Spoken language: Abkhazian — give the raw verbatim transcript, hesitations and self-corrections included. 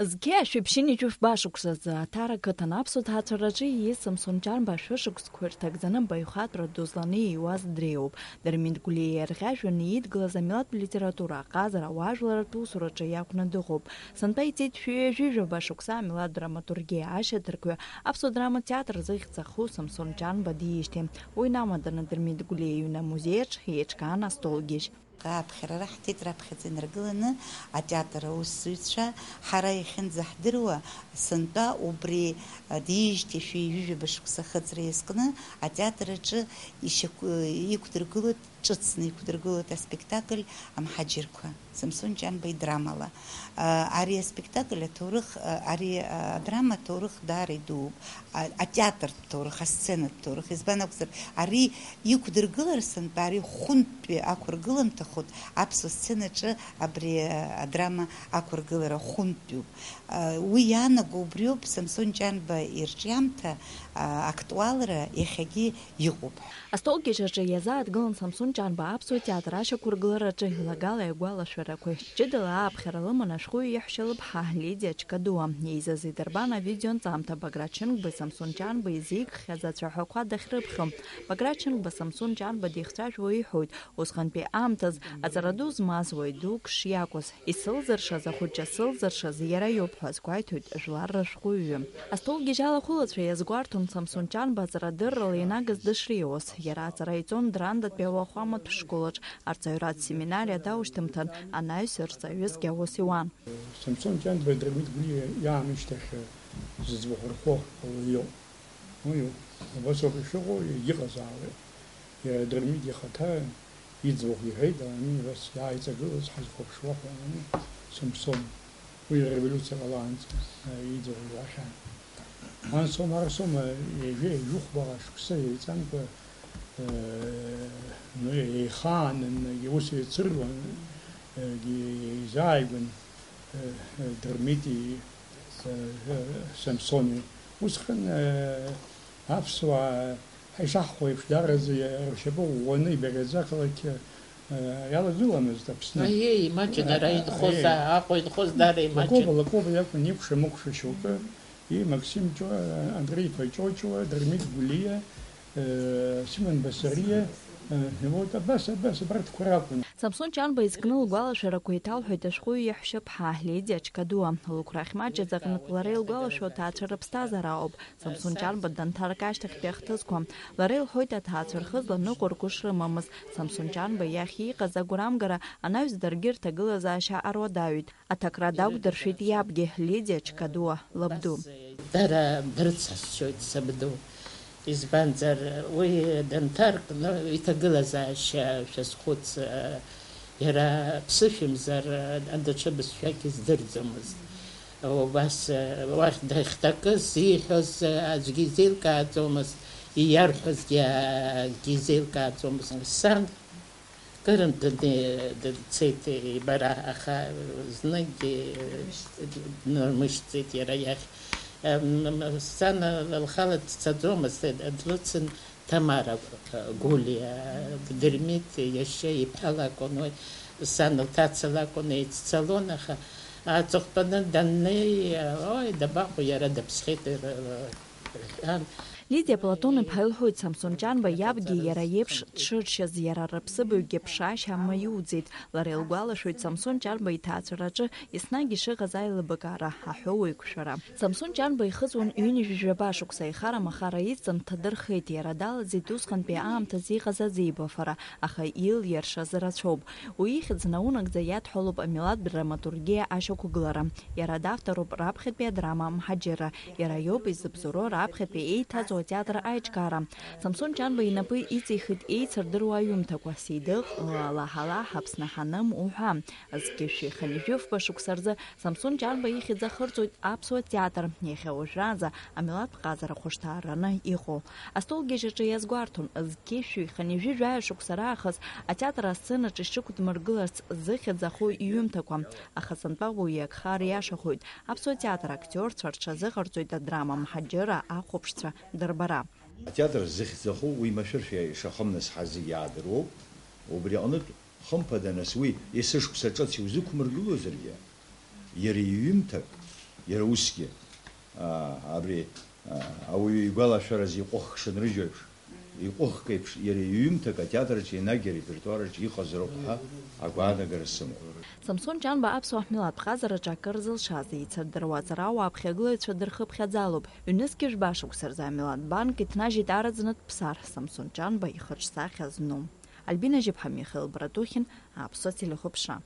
Зқьи ашәи ԥшьынҩажәи фба шықәсазы Аҭара қыҭан аԥсуа ҭаацәараҿы ииз Самсон Ҷанба ашәышықәсқәа ирҭагӡаны абаҩхатәра ду зланы ииуаз дреиуоуп. Дырмит Гәлиа иарӷьажәҩаны идгылаз амилаҭтә литература, аҟазара, ауаажәларратә усураҿы иақәны дыҟоуп. Сынтәа иҵит шәи ҩажәи жәаба шықәса амилаҭтә драматургиа ашьаҭаркҩы аԥсуа драматеатр зыхьӡ аху Самсон Ҷанба диижьҭеи. Уи инамаданы Дырмит Гәлиа иҩны амузеиаҿ еиҿкаан астолгьежь. Аԥхьара раҳҭеит, раԥхьаӡа инаргыланы атеатр аусзуҩцәа, ҳара иахьынӡаҳдыруа, сынтәа убри, а, диижьҭеи шәи ҩажәи жәаба шықәса ахыҵра иазкны атеатр аҿы ишьақә-, иқәдыргылоит, ҿыцны иқәдыргылоит аспектакль Амҳаџьырқәа, Самсон Ҷанба идрамала. А, ари аспектакль аҭоурых, а, ари, а, адрама аҭоурых даара идууп. А, атеатртә ҭоурых, асценатә ҭоурых. Избан акәзар, ари иқәдыргылар сынтәа, ари хәынтәтәи ақәыргыламҭа хәыҭ аԥсуа сценаҿы абри, а, адрама ақәыргылара хәынтәтәуп. А, уи иаанаго убриоуп, Самсон Ҷанба ирҿиамҭа, а, актуалра иахьагьы иҟоуп. Астолгьежь аҿы иазааҭгылан Самсон Ҷанба аԥсуа театр ашьақәыргылараҿы илагала игәалашәарақәа. Ҷыдала ааԥхьара лыман ашәҟәыҩҩы иаҳәшьа лыԥҳа Лидиа Чкадуа. Еизаз идырбан авидеонҵамҭа Баграт Шьынқәбеи Самсон Ҷанбеи изикхьаз ацәаҳәақәа дахьрыԥхьо. Баграт Шьынқәба Самсон Ҷанба дихцәажәо иҳәоит, усҟантәи аамҭаз аҵара ду змаз уаҩ дук шиакәыз. Исылзыршаз, ахәыҷы сылзыршаз иара иоуп ҳәа азгәеиҭоит жәлар рышәҟәыҩҩы. Астолгьежь алахәылацәа иазгәарҭон Самсон Ҷанба аҵарадыррала инагаз дышреиуаз. Иара аҵара иҵон Драндатәи ауахәаматә школаҿ арҵаҩратә семинариа даушьҭымҭан, анаҩс рҵаҩысгьы аус иуан. Самсон Ҷанба Дырмит Гәлиа иаамышьҭахь зыӡбахә рҳәо ауаҩ иоуп. Уи убас ауп ишыҟоу, егьыҟазаауеит. Иара Дырмит ихаҭа иӡбахә иҳәеит, ани, ус иааиҵагылаз ҳазхәаԥшуа ҳәа, ани, Самсон. Уи ареволиуциа ҟалаанӡа, а, иӡбахә иҳәахьан. Ансома, арсома, ҩажәи жәохәба шықәса еиҵамкәа, э, ну, еихаананы, ус еицыруан, э, изааигәан, э, э, Дырмити, э, э, Самсони. Усҟан, э, аԥсуаа, ҳәа ишаҳҳәо еиԥш, даараӡа ршьапы ӷәӷәаны ибараӡа ақалақь, э, иалагыламызт Аԥсны. Аиеи, имаҷын, ара инхоз, Аиеи. Аҟәа инхоз даара имаҷын. Лакоба, Лакоба иакәын икәша-мыкәша шьоукы, и Максим Ҷо-, Андреи-иԥа Ҷоҷуа, Дырмит Гәлиа, э, Симон Басариа, э, вот абас, абас абарҭқәа ракәын. Самсон Ҷанба изкны лгәалашәарақәа иҭалҳәеит ашәҟәыҩҩы иаҳәшьаԥҳа Лидиа Чкадуа. Лықәрахь маҷыз аҟнытә лара илгәалашәо аҭаацәа рыԥсҭазаара ауп. Самсон Ҷанба данҭарк ашьҭахьтәи ахҭысқәа. Лара илҳәоит аҭаацәа рхы зланыҟәырго шрымамыз. Самсон Ҷанба иахь иҟаз агәрамгара анаҩс даргьы рҭагылазаашьа аруадаҩит. Аҭакра дақәдыршәеит иабгьы, Лидиа Чкадуа лабду. Дара дырцасшьоит сабду. Избанзар, уи данҭарк, ну, иҭагылазаашьа шәазхәыц, иара ԥсышәымзар, даҽа бызшәак издырӡомызт. Убас, уахь дахьҭакыз, зиҳәоз аӡәгьы изеилкааӡомызт, ииарҳәозгьы акгьы изеилкааӡомызт. Сан кырынтә дцеит ибара, аха зныкгьы днырмышьҭӡеит иара иахь. Сан лхала дцаӡомызт, длыцын Ҭамара Гәлиа, Дырмит иашьа иԥҳа лакәын уи, сан лҭаца лакәын, еиццалон, аха аҵыхәтәаны даннеи, ои, дабаҟоу, иара даԥсхьеит, рҳәан. Лидиа Платон-иԥҳа илҳәоит, Самсон Ҷанба иабгьы иара иеиԥш дшыршьаз, иара рыԥсыбаҩгьы ԥшаашьа амаиуӡеит. Лара илгәалашәоит, Самсон Ҷанба иҭаацәараҿы еснагь ишыҟаз аилыбкаара, аҳәоуеиқәшәара. Самсон Ҷанба ихыҵуан ҩынҩажәи жәаба шықәса, ихарамахара иҵан дҭадырхеит, иара далаӡит усҟантәи аамҭазы иҟаз аӡеибафара, аха илиршаз рацәоуп. Уи ихьӡ наунагӡа иадҳәалоуп амилаҭтә драматургиа ашьақәгылара. Иара давторуп раԥхьатәи адрама Мҳаџьырра. Иара иоуп изыбзоуроу раԥхьатәи еиҭаҵуа атеатр аиҿкаара. Самсон Ҷанба инапы иҵихит еицырдыруа аҩымҭақәа, Сеидыҟ, Лалаҳалаҳ, Аԥсны ҳаным уҳәа. Зқьышәи хынҩажәи фба шықәса рзы Самсон Ҷанба ихьӡ ахырҵоит аԥсуа театр, иахьа уажәраанӡа амилаҭтә ҟазара хәышҭаараны иҟоу. Астолгьежь аҿы иазгәарҭон, зқьышәи хынҩажәи жәаҩа шықәса раахыс атеатр асценаҿы ишықәдмыргыларц зыхьӡ аху иҩымҭақәа, аха сынтәа уи иагхар иашахоит. Аԥсуа театр актиорцәа рҽазыҟарҵоит адрама Мҳаџьырра ахәаԥшцәа дырбара. Атеатр зыхьӡ аху уи машәыршәа ишахымназ ҳазегьы иаадыруоуп. Убри аҟнытә, хымԥада, нас, уи есышықәса ҿыц иузықәмыргылозаргьы, иара иҩымҭак Иара усгьы, аа, абри, аа, ауаҩы игәалашәараз иҟәыхк шынрыжьуеиԥш, иҟәыхк еиԥш, иара иҩымҭак атеатраҿ енагь арепертуараҿ иҟазароуп ҳәа агәаанагара сымоуп. Самсон Ҷанба аԥсуа ҳмилаҭтә ҟазараҿы акыр зылшаз, еицырдыруа аҵарауаа аԥхьагылаҩцәа дырхыԥхьаӡалоуп. Ҩнызқьи жәба шықәса рзы амилаҭ банк иҭнажьит араӡнытә Ԥсар, Самсон Ҷанба ихаҿсахьа зну. Альбина Жьыԥҳа, Михаил Братухин, Аԥсуа телехәаԥшра.